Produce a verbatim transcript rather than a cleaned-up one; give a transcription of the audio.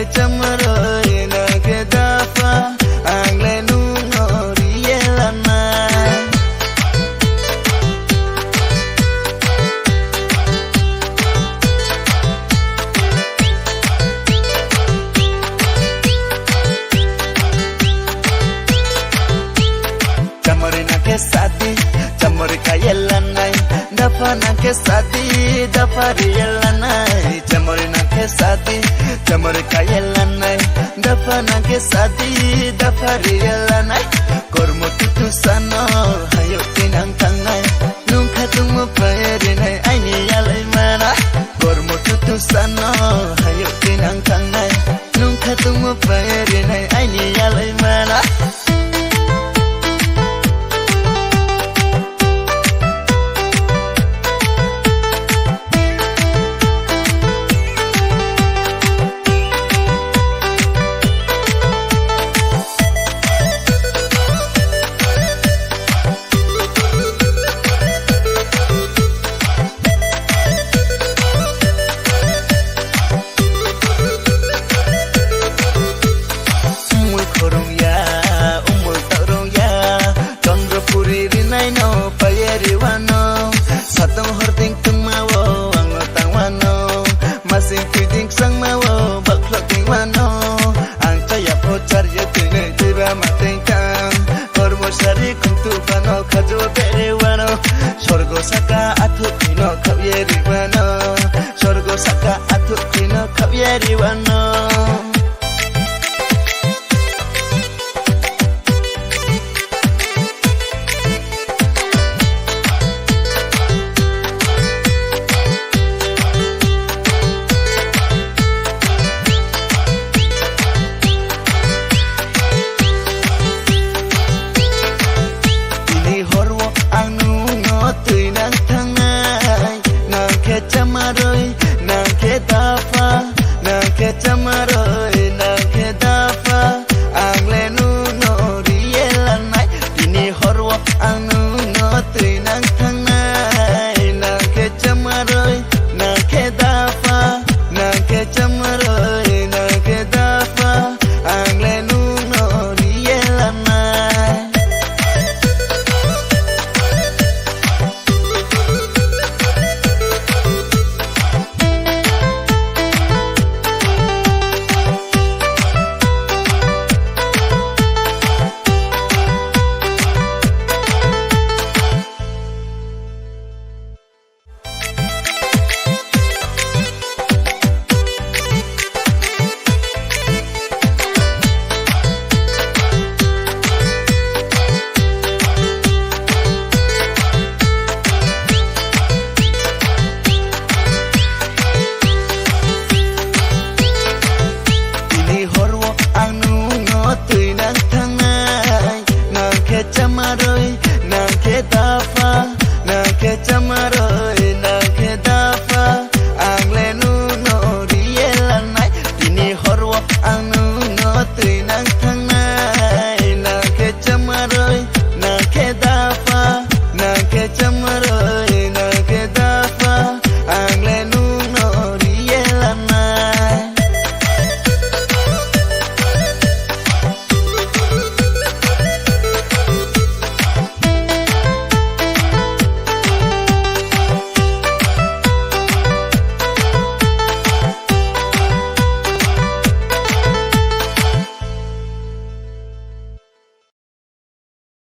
Chamaroi nang khe dapha, ang le nungno riye lanai. Chamari nang khe sadi, chamari kaiye lanai. Dapha nang khe sadi, dapha riye lanai. Chamari nang khe sadi, chamari kaiye lanai. Dapha nang khe sadi, dapha riye lanai. Kormo tutu sano, hayo tinang tangnai. Nung kha tungmo paye rinai, aini yalai mana. Kormo tutu sano, hayo tinang tangnai. Nung kha tungmo paye rinai, aini yalai mana. Umul khorong ya, umul tarong ya, Chandra puri rinai no paye riwano, satong hording tungma o ang no tangwano, masing piding sangma o baklok tingwano, ang chaya po charye tine diba mateng tang, kormo sari kuntu bano khajo bere wano, sorgo saka athu tino khabye riwano, sorgo saka athu tino khabye riwano. Tini horo ang nungno twi nang thangnai, nang khe chamaroi, nang khe dapha, nang khe chamar